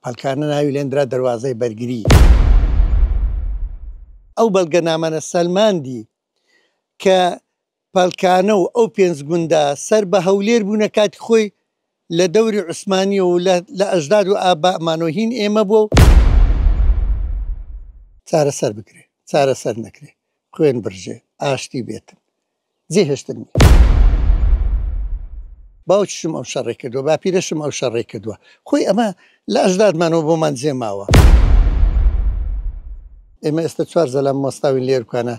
پەلکانە ناوی لێندرا دەروازەی بەرگری. ئەو بەڵگەنامانە سەلماندی کە پەلکانە و ئەو پێنج گوندە سەر بە هەولێر بوونە کاتی خۆی لە دەوری عوسمانیەوە و لە ئەژداد و ئابائمانەوە هین ئێمە بووە و. چارەسەر بکرێ چارەسەر نەکرێ خوێن بڕژێ ئاشتی بێتن جێهێشتن نیە. باوکیشم ئەو شەڕەی کردووە، باپیرەشم ئەو شەڕەی کردووە، خۆی ئەمە لە ئەژدادمانەوە بۆمان جێ ماوە. ئێمە ئێستا چوار زەلام وەستاوین لێرکانە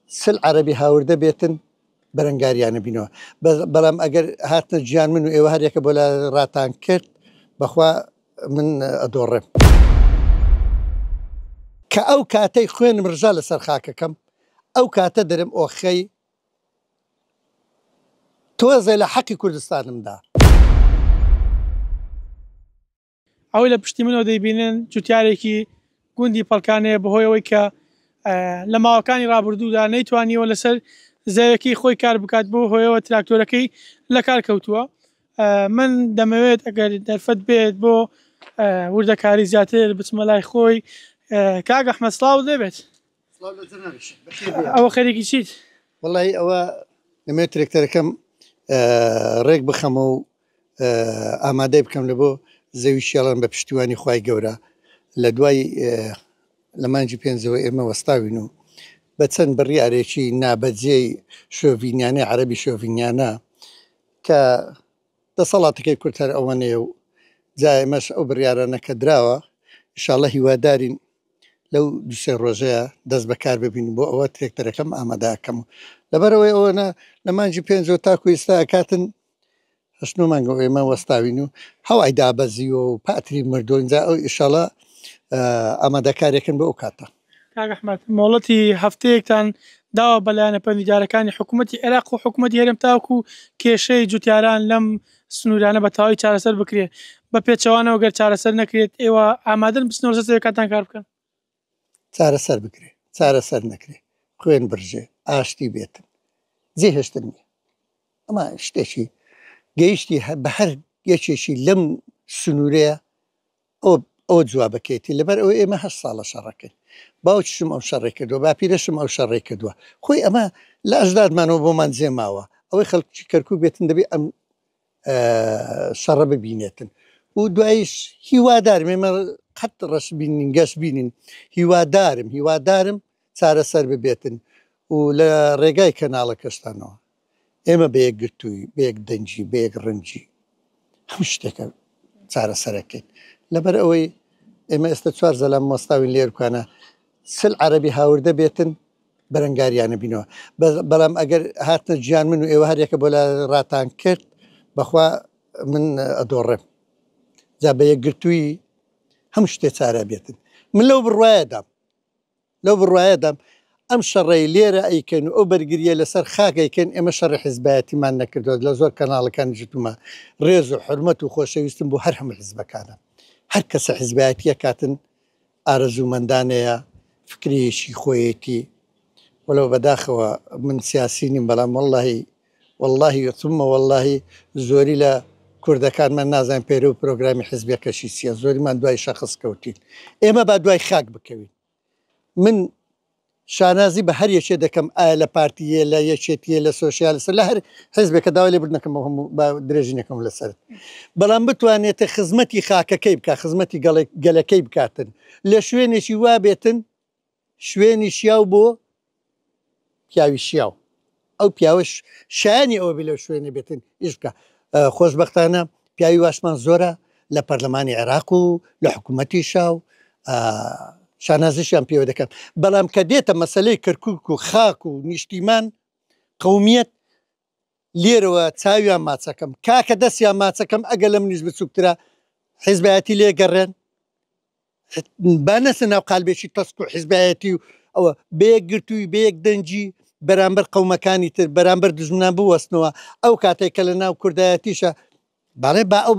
40 عەرەبی هاوردە بێتن بەرەنگاریانە بینەوە، بەڵام ئەگەر هاتنە گیان من و ئێوە هەریەکە بۆ لای ڕاتان کرد بەخوا من ئەدۆڕێم. کە ئەو کاتەی خوێنم ڕژا لەسەر خاکەکەم ئەو کاتە دەرم ئۆخەی تۆزێ لە حەقی کوردستانم دا. ئەوەی لە پشتی منەوە دەیبینن جوتیارێکی گوندی پەڵکانەیە بەهۆی ئەوەی کە لە ماوەکانی ڕابردوودا نەیتوانیوە لەسەر زەویەکەی خۆی کار بکات بۆ هۆیەوە تراکتۆرەکەی لەکار کەوتووە من دەمەوێت ئەگەر دەرفەت بێت بۆ وردەکاری زیاتر بچمە لای خۆی کاک ئەحمەد سڵاو لێبێت ئەوە خەریکی چیت؟ وەڵی ئەوە دەمەوێت ترێکتەرەکەم ڕێک بخەمە و ئامادەی بکەم لە بۆ زەوی شێڵان بە پشتیوانی خوای گەورە لە دوای لە مانگی پێنجەوە ئێمە وەستاوین و بە چەند بڕیارێکی نابەجێی شۆڤینیانەی عەرەبی شۆڤینیانە کە دەسەڵاتەکەی کورد هەر ئەوەنەیە و جا ئێمەش ئەو بڕیارانە کە دراوە ئیشاڵە هیوادارین لەو دوسێ ڕۆژەیە دەست بەکار ببین بۆ ئەوە ترێکتەرەکەم ئامادەکەم لەبەرەوەی ئەوەنە لە مانگی پێنجەوە تاکو ئێستا ئەکاتن هەشت نۆ مانگە ئێمە وەستاوین و هەوای دابەزیوە و پاتری مردووە ئینجا ئەو ئیشەڵا ئامادەکارێکن بۆ ئەو کاتە. کاک ئەحمەد مۆڵەتی هەفتەیەکتان داوە بە لایەنە پەیوەندیدارەکانی حکوومەتی عێراق و حکوومەتی هەرێم تاوەکو کێشەی جوتیاران لەم سنوورانە بە تەواوی چارەسەر بکرێت، بە پێچەوانەوە گەر چارەسەر نەکرێت ئێوە ئامادەن بچنەوە لەسەر زەویەکانتان کار بکەن؟ چارەسەر بکرێ چارەسەر نەکرێ خوێن بڕژێ ئاشتی بێتن جێهێشتن نیە. ئەمە شتێکی گەیشتی بە هەر یەکێکی لەم سنوورەیە ئەوە ئەوە جوابەکەیتی لەبەر ئەوە ئێمە هە ساڵە شەڕەکەین باوکیشم ئەو شەڕی کردووە باپیرەشم ئەو شەڕی کردووە خۆی ئەمە لە ئەژدادمانەوە بۆمان جێ ماوە ئەوەی خەڵکی کەرکوک بێتن دەبێ ئەم شەڕە ببینێتن و دوایش هیوادارم ئێمە قەت ڕەش بینین گەش بینین هیوادارم هیوادارم چارەسەر ببێتن و لە ڕێگای کەناڵەکەشتانەوە ئێمە بە یەکگرتوویی، بە یەک دەنگی، بە یەک ڕەنگی هەموو شتێکە چارەسەرەکەین. لەبەر ئەوەی ئێمە ئێستا چوار زەلام وەستاوین لێرکانە 40 عەرەبی هاوردە بێتن بەرەنگاریانە بینەوە. بەڵام ئەگەر هاتنە گیان من و ئێوە هەریەکە بۆ لای ڕاتان کرد بەخوا من ئەدۆڕێم. جا بە یەکگرتوویی هەموو شتێ چارە بێتن. من لەو بڕوایەدام لەو بڕوایەدام ئەم شەڕەی لێرە ئەیکەن و ئەو بەرگرییە لەسەر خاک ئەیکەن، ئێمە شەڕی حیزبایەتیمان نەکردووە، لە زۆر کەناڵەکانیش وتومە ڕێز و حورمەت و خۆشەویستم بۆ هەر هەموو حیزبەکانە، هەر کەسە حیزبایەتی ئەکاتن ئارەزوومەندانەیە، فکرەیەکی خۆیەتی، وەلەو بەداخەوە من سیاسی نیم بەڵام وەڵڵاهی وەڵڵاهی ثم وەڵڵاهی زۆری لە کوردەکانمان نازانین پەیرەو و پرۆگرامی حیزبەکەشی چییە، زۆریمان دوای شەخس کەوتین، ئێمە با دوای خاک بکەوین. من شانازی بە هەر یەکێ دەکەم ئایا لە پارتیە لە یەکێتیە لە سۆسیالستە لە هەر حزبێکە داوای لێبوردن نەکەم هەموو با درێژی نەکەم لەسەرت بەڵام بتوانێت خزمەتی خاکەکەی بکە خزمەتی گەلەکەی بکاتن لە شوێنێکی وا بێتن شوێنی شیاو بۆ پیاوی شیاو ئەو پیاوەش شایانی ئەوە بێ لەو شوێنە بێتن ئیش بکە خۆشببختانە پیاوی واشمان زۆرە لە پەرلەمانی عێراق و لە حکوومەتی شا و شانازیشیان پێوە دەکەن بەڵام کە دێتە مەسلەی کەرکک و خاک و نیشتیمان قومیت لێرەوە چاویان ماچەکەم کاکە دەستیان ماچەکەم ئەگەر لە منیش بچووکترە حیزبایەتی لێگەڕێن با نەچنە ناو قالبێکی تەسک و حیزبایەتی و ئەوە بە یەکگرتووی بە یەک دەنگی بەرامبەر قەومەکانی تر بەرامبەر دوژمنان بوەستنەوە ئەو کاتێک کە لە ناو کوردایەتیشە بەڵێ با ئەو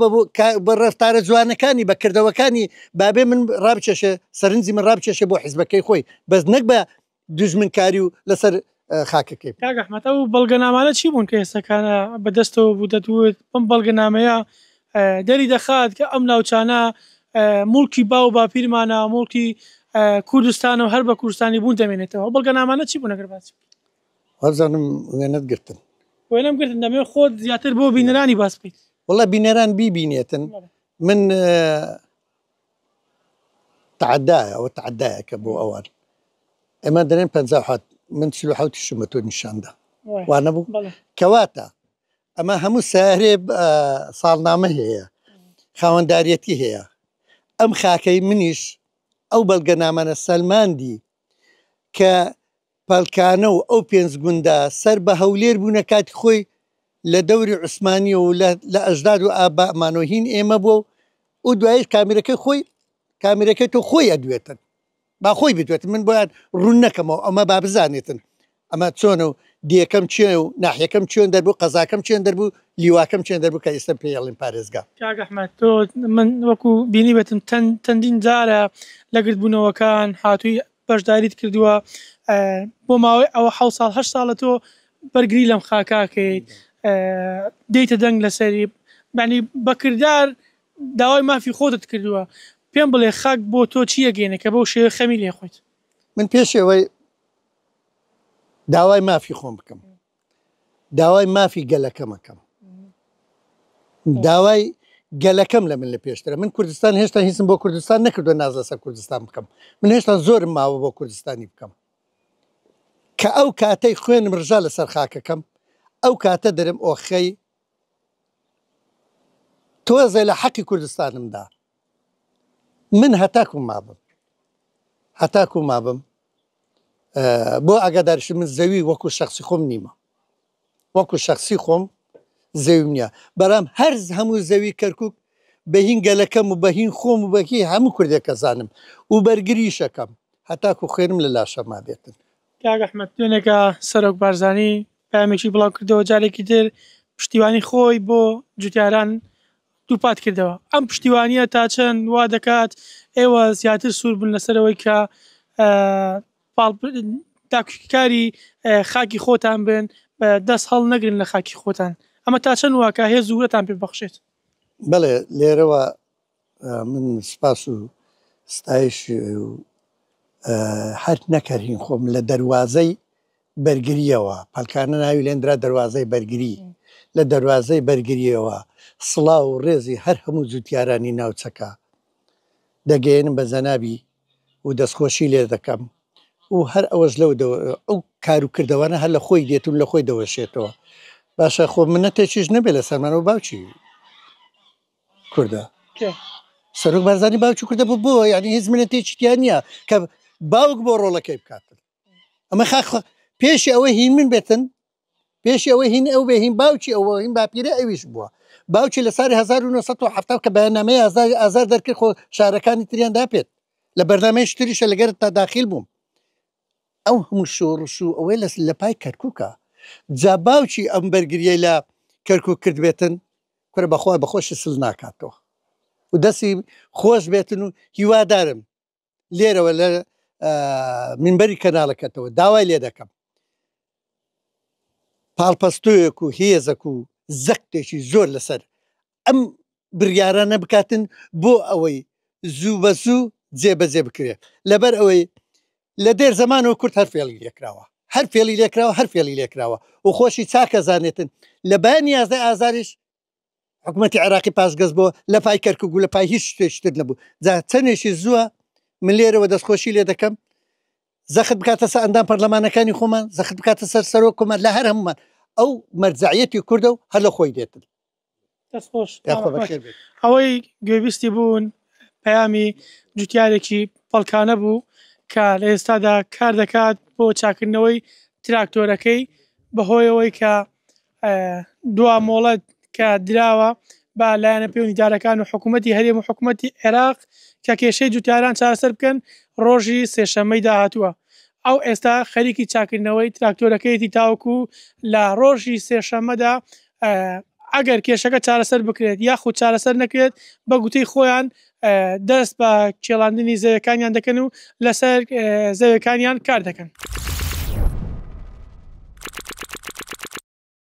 بە ڕەفتارە جوانەکانی بە کردەوەکانی بابێ من ڕابچێشێ سەرنجی من ڕابچێشێ بۆ حیزبەکەی خۆی بەس نەک بە دوژمنکاری و لەسەر خاکەکەی. کاک ئەحمەد ئەو بەڵگەنامانە چی بوون کە ئێستاکانە بە دەستەوە بوو دەتوت بەم بەڵگەنامەیە دەری دەخات کە ئەم ناوچانە موڵکی باو و باپیرمانە، موڵکی کوردستانە و هەر بە کوردستانی بوون دەمێنێتەوە. ئەو بەڵگەنامانە چی بوون ئەگەر باسی بکەیت؟ وابزانم وێنەت گرتن. وێنەم گرتن، دەمەوێت خۆت زیاتر بۆ بینەرانی باس بکەیت. وەڵا بینەران بیبینێتن من تەعەدایە ئەوە تەعەدایەکە بۆ ئەوان ئێمە دەرێن 57 من 47 شم بە تۆ نیشاندا وا نەبوو کەواتە ئەمە هەموو سارێ ساڵنامە هەیە خاوەنداریەتی هەیە ئەم خاکەی منیش ئەو بەڵگەنامانە سەلماندی کە پەلکانە و ئەو پێنج گوندە سەر بە هەولێر بوونە کاتی خۆی لە دەوری عوسمانیەوە و لە ئەژداد و ئابائمانەوە هین ئێمە بووە و دوایش کامیرەکەی خۆی کامیرەکەی تۆ خۆی ئەدوێتن با خۆی بدوێتن من بۆیان ڕوون نەکەمەوە ئەمە با بزانێتن ئەمە چۆنە و دێکەم چێ و ناحیەکەم چێن دەربوو قەزاکەم چێن دەربوو لیواکەم چێن دەربوو کە ئێستا پێی ئەڵێن پارێزگا. کاک ئەحمەد تۆ من وەکو بینیبێتم چەندین جارە لە گردبوونەوەکان هاتووی بەشداریت کردووە بۆ ماوەی ئەوە حەوت ساڵ هەشت ساڵە تۆ بەرگری لەم خاکە ئەکەیت دێیتە دەنگ لەسەری یانی بە کردار داوای مافی خۆتت کردووە پێم بڵێ خاک بۆ تۆ چی ئەگەیەنێ کە بەو شێوەیە خەمی لێ خۆیت؟ من پێش ئەوەی داوای مافی خۆم بکەم داوای مافی گەلەکەم ئەکەم داوای گەلەکەم لە من لە پێشترە من کوردستان هێشتا هیچم بۆ کوردستان نەکردووە ناز لەسەر کوردستان بکەم من هێشتا زۆرم ماوە بۆ کوردستانی بکەم کە ئەو کاتەی خوێنم ڕژا لەسەر خاکەکەم ئەو کاتە دەرم ئۆخەی تۆزێ لە حەقی کوردستانمدا من هەتاکو مابم هەتاکو مابم بۆ ئاگادارشی من زەوی وەکو شخصی خۆم نیمە وەکو شخصی خۆم زەویم نییە بەڵام هەر هەموو زەوی کەرکک بە هین گەلەکەم و بە هین خۆم و بەکی هەموو کوردێکە زانم و بەرگریشەکەم هەتاکو خوێنم لە لاشە مابێتن. کاک ئەحمەد دوێنێکە سەرۆک بارزانی پەیامێکی بڵاو کردەوە جارێکی تر پشتیوانی خۆی بۆ جوتیاران دووپات کردەوە ئەم پشتیوانیە تا چەند وا دەکات ئێوە زیاتر سوور بن لەسەر ئەوەی کە داکۆکیکاری خاکی خۆتان بن دەست هەڵ نەگرن لە خاکی خۆتان ئەمە تا چەند واکە هێز و ورەتان پێ بەخشێت؟ بەڵێ لێرەوە من سپاس و ستایش و هەر نەکەرین خۆم لە دەروازەی بەرگریەوە پەلکانە ناوی لێندرا دەروازەی بەرگری لە دەروازەی بەرگریەوە سڵاو و ڕێزی هەر هەموو جوتیارانی ناوچەکە دەگەیەنم بە جەنابی و دەستخۆشی لێ دەکەم و هەر ئەوەش لەو ئەو کار و کردەوانە هەر لە خۆی دێت و لە خۆی دەوەشێتەوە باشە خۆ منەتێکیش نەبێت لەسەرمانەوە باوکی کوردە سەرۆک بارزانی باوکی کوردە بۆ بۆ یعنی هیچ منەتێکی تیا نییە کە باوک بۆ ڕۆڵەکەی بکات ئەمە خاک پێشی ئەوە هین من بێتن پێشی ئەوە هین ئەو بێ هین باوکی ئەوە هین باپیرە ئەویش بووە باوکی لە ساڵی 1970 کە بەیاننامەی ئازار ئازار دەرکرد خۆ شارەکانی تریان داپێت لە بەرنامەی شتریشە لەگەر تا داخیل بووم ئەو هەموو شۆڕش و ئەوەی لە لە پای کەرکووکە جا باوکی ئەم بەرگریەی لە کەرکوک کردبێتن کورە بەخوا بەخۆشی سل ناکاتەوە و دەستی خۆش بێتن و هیوادارم لێرەوە لە منبەری کەناڵەکەتەوە داوای لێ دەکەم پاڵپەستۆیەک و هێزەک و زەختێکی زۆر لەسەر ئەم بڕیارانە بکاتن بۆ ئەوەی زوو بە زوو جێبەجێ بکرێت لەبەر ئەوەی لە دێر زەمانەوە کورد هەر فێڵی لێکراوە هەر فێڵی لێکراوە هەر فێڵی لێکراوە و خۆشی چاکە زانێتن لە بەیانی یازدەی ئازاریش حکوومەتی عێراقی پاشگەز بۆ لە پای کەرکک و لە پای هیچ شتێکی تر نەبوو جا چەندێکی زووە من لێرەوە دەستخۆشی لێ دەکەم زەخت بکاتە سەر ئەندام پەرلەمانەکانی خۆمان زەخت بکاتە سەر سەرۆک کۆمار لە هەر هەمومان ئەو مەرجەعیەتی کوردە و هەر لە خۆی دێتن دەست خۆش ئەوەی گوێبیستی بوون پەیامی جوتیارێکی پەڵکانە بوو کە لە ئێستادا کار دەکات بۆ چاکردنەوەی تراکتۆرەکەی بەهۆیەوەی کە دوا مۆڵەت کە دراوە بە لایەنە پەیوەندیدارەکان و حکوومەتی هەرێم و حکوومەتی عێراق کە کێشەی جوتیاران چارەسەر بکەن ڕۆژی سێشەممەی داهاتووە ئەو ئێستا خەریکی چاکردنەوەی تراکتۆرەکەیەتی تاوەکو لە ڕۆژی سێشەممەدا ئەگەر کێشەکە چارەسەر بکرێت یاخود چارەسەر نەکرێت بە گوتەی خۆیان دەست بە کێڵاندنی زەویەکانیان دەکەن و لەسەر زەویەکانیان کار دەکەن.